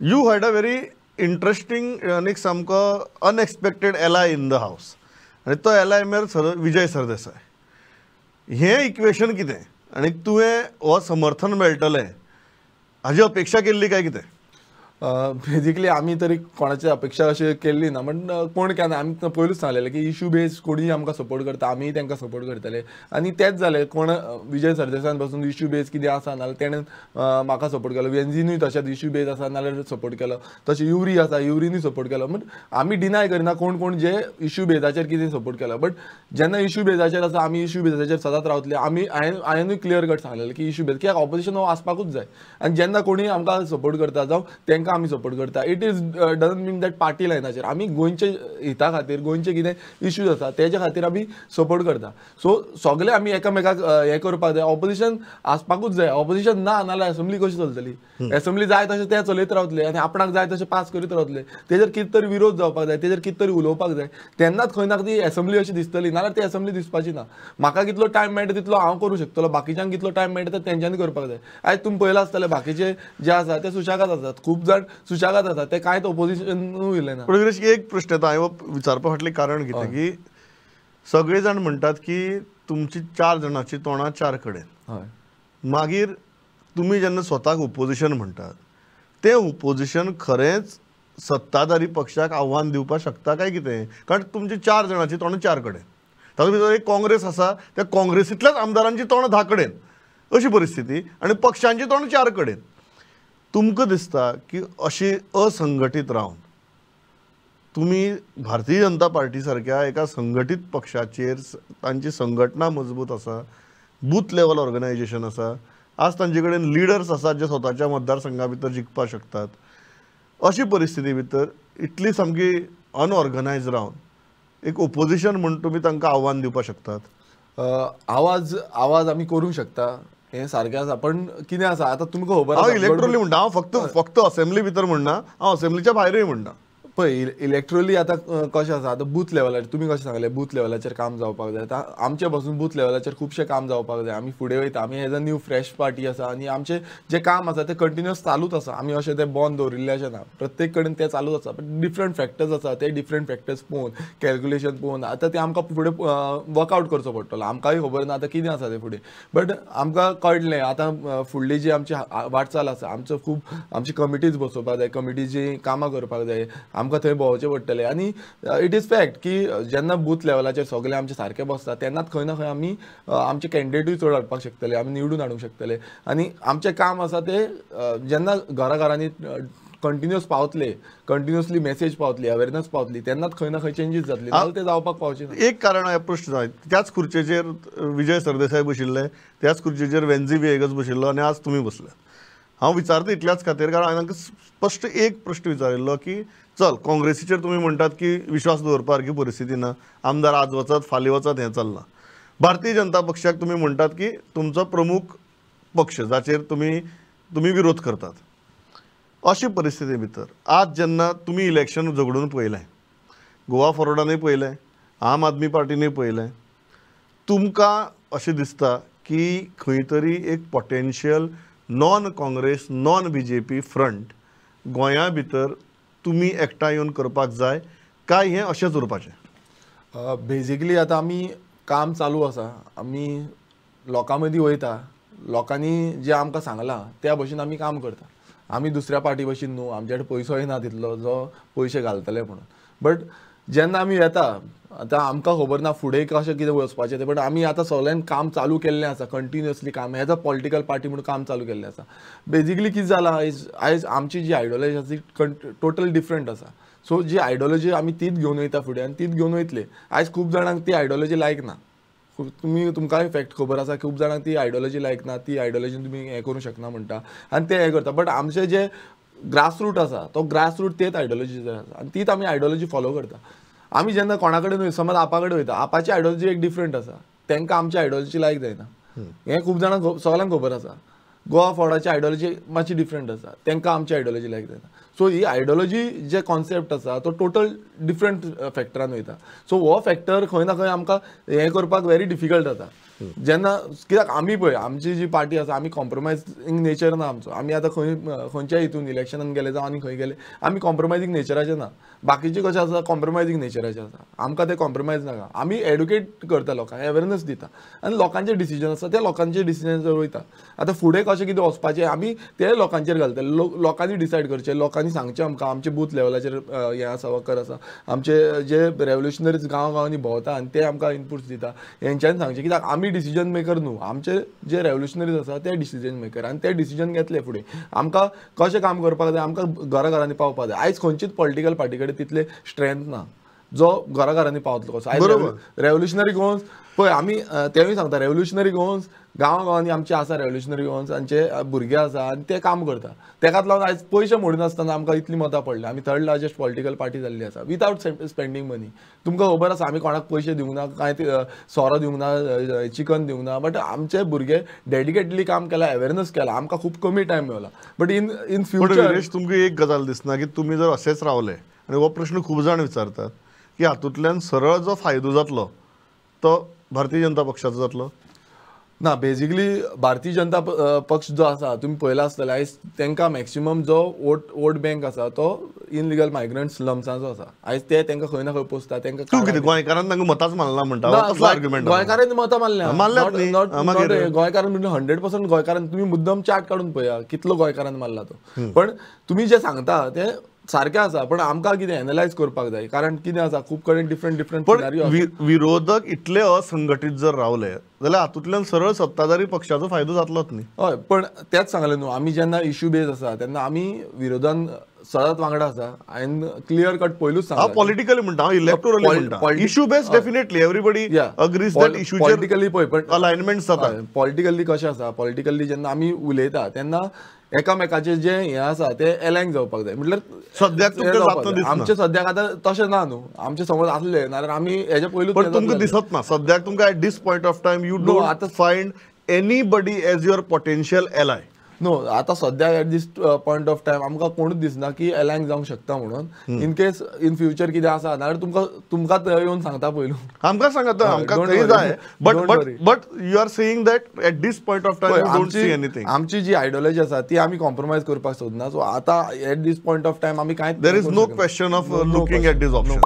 You had a very interesting आनी सामको unexpected ally in the house आनी तो एलाय म्हळ्यार सर विजय सरदेसाय. हें इक्वेशन कितें आनी तुवें हो समर्थन मेळटलें हाजी अपेक्षा केल्ली काय कितें? बेजिकली आमी तरी कोणाची अपेक्षा अशी केल्ली ना, पण कोण केन्ना आमी पयलूच सांगलेलें की इशू बेज कोणीय आमकां सपोर्ट करता आमीय तांकां सपोर्ट करतले आनी तेंच जालें. कोण विजय सरदेसायान पासून इशू बेज कितें आसा नाल्यार तेणें म्हाका सपोर्ट केलो, वेन्झीनूय तशेंच इशू बेज आसा नाल्यार सपोर्ट केलो, तशें युरी आसा युरीनूय सपोर्ट केलो. बट आमी डिनाय करिना कोण कोण जे इशू बेजाचेर कितें सपोर्ट केलो, बट जेन्ना इशू बेजाचेर आसा आमी इशू बेजाचेर सदांच रावतले. आमी हांवेंनूय क्लियर कट सांगलेलें की इशू बेज कित्याक ऑपोजिशन हो आसपाकूच जाय आनी जेन्ना कोणीय आमकां सपोर्ट करता जावं तांकां आमी सपोर्ट करता. It is doesn't mean that party लायनाचेर आमी गोंयचे हिता खातीर गोंयचे कितें इश्यूज आसा तेजे खातीर आमी सपोर्ट करता. सो सगळे आमी एकामेकाक हें करपाक जाय, ऑपोजिशन आसपाकूच जाय. ऑपोजिशन ना नाल्यार एसेंब्ली कशी चलतली? एसेंब्ली जाय तशें ते चलयत रावतले आनी आपणाक जाय तशें पास करीत रावतले. तेजेर कितें तरी विरोध जावपाक जाय, तेजेर कितें तरी उलोवपाक जाय, तेन्नाच खंय ना ती एसेंब्ली अशी दिसतली, नाल्यार ती एसेंब्ली दिसपाची ना. म्हाका कितलो टायम मेळटा तितलो हांव करूं शकतलो, बाकीच्यांक कितलो टायम मेळटा ते तेंच्यांनी करपाक जाय. आयज तुमी पळयलां आसतलें बाकीचे जे आसा ते सुशेगाद आसात, खूब जाण सुशेगाद आसा, ते कांयच ऑपोजिशनूय उरलें ना. पूण विरेश एक प्रश्न येता, हांवें विचारपा फाटलें कारण कितें की सगळे जाण म्हणटात की तुमची 4 जाणांची तोंडां 4 कडेन, हय, मागीर तुमी जेन्ना स्वताक ओपोजिशन म्हणटात तें ओपोजिशन खरेंच सत्ताधारी पक्षाक आव्हान दिवपाक शकता काय कितें? कारण तुमची 4 जाणांची तोंडां 4 कडेन, तातूंत भितर एक काँग्रेस आसा, त्या काँग्रेसींतल्याच आमदारांची तोंडां 10 कडेन, अशी परिस्थिती आनी पक्षांची तोंडां 4 कडेन. तुमकां दिसता की अशी असंघटीत रावन तुमी भारतीय जनता पार्टी सारक्या एका संघटीत पक्षाचेर, तांची संघटना मजबूत आसा, बूथ लेवल ऑर्गनायजेशन आसा, आज तांचे कडेन लिडर्स आसात जे स्वताच्या मतदारसंघा भितर जिखपाक शकतात, अशी परिस्थिती भितर इतली सामकी अनऑर्गनायज रावन एक ओपोजिशन म्हूण तुमी तांकां आव्हान दिवपाक शकतात? आवाज आमी करूंक शकता हें सारकें आसा, पण कितें आसा आतां तुमकां खबर आसा हांव इलेक्ट्रोली म्हणटा, हांव फक्त फक्त असेंब्ली भितर म्हणना, हांव असेंब्लीच्या भायरूय म्हणटा. पळय इलेक्ट्रोली आतां कशें आसा, आतां बूथ लेवलाचेर तुमी कशें सांगलें बूथ लेवलाचेर काम जावपाक जाय, आतां आमचे पासून बूथ लेवलाचेर खुबशें काम जावपाक जाय. आमी फुडें वयता, आमी as a new fresh party आसा आनी आमचें जें काम आसा तें कंटिन्युअस चालूच आसा. आमी अशें तें बंद दवरिल्लें अशें ना, प्रत्येक कडेन तें चालूच आसा. बट डिफरंट फॅक्टर्स आसा, ते डिफरंट फॅक्टर्स पळोवन कॅल्क्युलेशन पळोवन आतां तें आमकां फुडें वर्कआवट करचो पडटलो. आमकांय खबर ना आतां कितें आसा तें फुडें, बट आमकां कळटलें आतां फुडली जी आमची वाटचाल आसा, आमचो खूब आमची कमिटीज बसोवपाक जाय, कमिटीची कामां करपाक जाय, आमकां थंय भोंवचें पडटलें. आनी it is fact की जेन्ना बूथ लेवलाचेर सगळे आमचे सारके बसता तेन्नाच खंय ना खंय आमी आमचे कॅन्डिडेटूय चड हाडपाक शकतले, आमी निवडून हाडूंक शकतले. आनी आमचें काम आसा तें जेन्ना घरा घरांनी कंटिन्युअस पावतले, कंटिन्युअसली मॅसेज पावतली, अवेरनस पावतली, तेन्नाच खंय ना खंय चेंजीस जातली, नाजाल्यार ते जावपाक पावचे ना. एक कारण हांवें प्रश्न जाय, त्याच खुर्चेचेर विजय सरदेसाय बशिल्ले, त्याच खुर्चेचेर वेन्झी व्हिएगस बशिल्लो आनी आज तुमी बसले. हांव विचारता इतल्याच खातीर कारण हांवें तांकां स्पश्ट एक प्रश्न विचारिल्लो की चल काँग्रेसीचेर तुमी म्हणटात की विश्वास दवरपा सारकी परिस्थिती ना, आमदार आज वचत फाल्यां वचत हें चल्लां. भारतीय जनता पक्षाक तुमी म्हणटात की तुमचो प्रमुख पक्ष जाचेर तुमी विरोध करतात, अशी परिस्थिती भितर आज जेन्ना तुमी इलेक्शन झगडून पळयलें, गोवा फॉरवर्डानूय पळयलें, आम आदमी पार्टीनूय पळयलें, तुमकां अशें दिसता की खंय तरी एक potential non Congress non BJP front गोंया भितर तुमी एकठांय येवन करपाक जाय काय हें अशेंच उरपाचें? बेजिकली आतां आमी काम चालू आसा, आमी लोकां मदीं वयता, लोकांनी जें आमकां सांगलां त्या भशेन आमी काम करता. आमी दुसऱ्या पार्टी भशेन न्हू, आमचे कडेन पयसोय ना तितलो जो पयशे घालतले म्हणून. बट जेन्ना आमी येता आतां आमकां खबर ना फुडें कशें कितें वचपाचें तें, बट आमी आतां सगळ्यान काम चालू केल्लें आसा, कंटिन्युअसली काम एज अ पॉलिटिकल पार्टी म्हणून काम चालू केल्लें आसा. बेजिकली कितें जालां आयज आमची जी आयडियोलॉजी आसा ती टोटल डिफरंट आसा. सो जी आयडियोलॉजी आमी तीच घेवन वयता फुडें आनी तीच घेवन वयतले. आयज खूब जाणांक ती आयडियोलॉजी लायक ना, खूब तुमी तुमकांय फॅक्ट खबर आसा, खूब जाणांक ती आयडियोलॉजी लायक ना, ती आयडियोलॉजी तुमी हें करूंक शकना म्हणटा आनी ते हें करता. बट आमचें जें ग्रासरूट आसा तो ग्रासरूट तेच आयडियोलॉजी आसा आनी तीच आमी आयडियोलॉजी फॉलो करता. आमी जेन्ना कोणा कडेन वयता, समज आपा कडेन वयता, आपाची आयडियोलॉजी एक डिफरंट आसा, तांकां आमची आयडियोलॉजी लायक जायना, हें खूब जाणांक सगळ्यांक खबर आसा. गोवा फॉरवर्डाची आयडियोलॉजी मातशी डिफरंट आसा, तांकां आमची आयडियोलॉजी लायक जायना. सो ही आयडियोलॉजी जे कॉन्सेप्ट आसा तो टोटल डिफरंट फॅक्टरान वयता. सो हो फॅक्टर खंय ना खंय आमकां हें करपाक व्हेरी डिफिकल्ट जाता. जेन्ना कित्याक आमी पळय आमची जी पार्टी आसा आमी कॉम्प्रोमायजींग नेचर ना आमचो. आमी आतां खंय खंयच्या हितून इलेक्शनान गेले जावं आनी खंय गेले आमी कॉम्प्रोमायजींग नेचराचे ना. बाकीचे कशें आसा कॉम्प्रोमायजींग नेचराचे आसा. आमकां ते कॉम्प्रोमायज नाका. आमी एडुकेट करता लोकांक, अवेरनस दिता आनी लोकांचे डिसिजन आसा ते लोकांचे डिसिजन वयता. आतां फुडें कशें कितें वचपाचें आमी ते लोकांचेर घालतले. लोकांनी डिसायड करचें, लोकांनी सांगचें आमकां आमचे बूथ लेवलाचेर हें आसा वर्कर आसा, आमचे जे रेवोल्युशनरीज गांव गांवांनी भोंवता आनी ते आमकां इनपुट्स दिता, हेंच्यांनी सांगचें. कित्याक आमी डिसिजन मेकर न्हू, आमचे जे रेवोल्युशनरीज आसा ते डिसिजन मेकर आनी ते डिसिजन घेतले फुडें आमकां कशें काम करपाक जाय, आमकां घरा घरांनी पावपाक जाय. आयज खंयचीच पॉलिटिकल पार्टी कडेन तितले स्ट्रेंथ ना जो घरा घरांनी पावतलो कसो. आयज रेवोल्युशनरी गोवन्स पळय आमी तेवूय सांगता, रेवोल्युशनरी गोवन्स गांवा गांवांनी आमचे आसा रेवोल्युशनरी गोवन्स, आमचे भुरगे आसा आनी ते काम करता. तेकाच लागून आयज पयशे मोडिनासतना आमकां इतली मतां पडल्या. आमी थर्ड लार्जस्ट पॉलिटिकल पार्टी जाल्ली आसा विदावट स्पेंडींग मनी. तुमकां खबर आसा आमी कोणाक पयशे दिवंक ना, कांय सोरो दिवंक ना, चिकन दिवंक ना, बट आमचे भुरगे डेडिकेटली काम केलां, अवेरनस केलां. आमकां खूब कमी time Mewla, but in in future. तुमकां एक गजाल दिसना की तुमी जर अशेंच रावले, आनी हो प्रश्न खूब जाण विचारतात की हातूंतल्यान सरळ जो फायदो जातलो तो भारतीय जनता पक्षाचो जातलो ना. बेजिकली भारतीय जनता पक्ष जो आसा तुमी पळयला आसतले आयज तांकां मॅक्सिमम जो वोट बँक आसा तो इनलिगल मायग्रंट स्लम्साचो आसा. आयज ते तांकां खंय ना खंय पोसता. तांकां कितें गोंयकारान तांकां मतांच मारला म्हणटा, आर्ग्युमेंट गोंयकारांनी मतां मारल्या, गोंयकारान म्हणजे 100% गोंयकारान. तुमी मुद्दम चार्ट काडून पळया कितलो गोंयकारान मारला तो. पण तुमी जे सांगता ते सारकें आसा, पण आमकां कितें एनलायज करपाक जाय, कारण कितें आसा खूब कडेन डिफरंट डिफरंट सिनारियो. विरोधक इतले असंघटीत जर रावले जाल्यार हातूंतल्यान सरळ सत्ताधारी पक्षाचो फायदो जातलोच न्ही. हय, पण तेंच सांगलें न्हू, आमी जेन्ना इश्यू बेज आसा तेन्ना आमी विरोधान सदांच वांगडा आसा. हांवें क्लियर कट पयलूच सांगलां, पॉलिटिकली म्हणटा हांव, इलेक्टोरली म्हणटा. Issue base definitely everybody agrees that issue politically पळय, पण अलायनमेंट जाता. पॉलिटिकली कशें आसा, पॉलिटिकली जेन्ना आमी उलयता तेन्ना एकामेकाचे जे हें आसा ते एलायन जावपाक जाय. म्हटल्यार सद्याक आमचे सद्याक आतां तशें ना न्हू, आमचे समज आसले नाल्यार आमी हेजे पयलूच. पण तुमकां दिसत ना सद्याक तुमकां at this point of time you don't find anybody as your potential ally. No, आतां सद्या at this point of time आमकां कोणूच दिसना की एलायन जावंक शकता म्हणून. इन केस इन फ्युचर कितें आसा नाल्यार तुमकां तुमकां येवन सांगता पयलू, आमकां सांगता, आमकां थंय जाय. But but but you are saying that at this point of time you don't see anything. आमची जी आयडियोलॉजी आसा ती आमी कॉम्प्रोमायज करपाक सोदना. सो आतां at this point of time आमी कांय there is no question of looking at this option.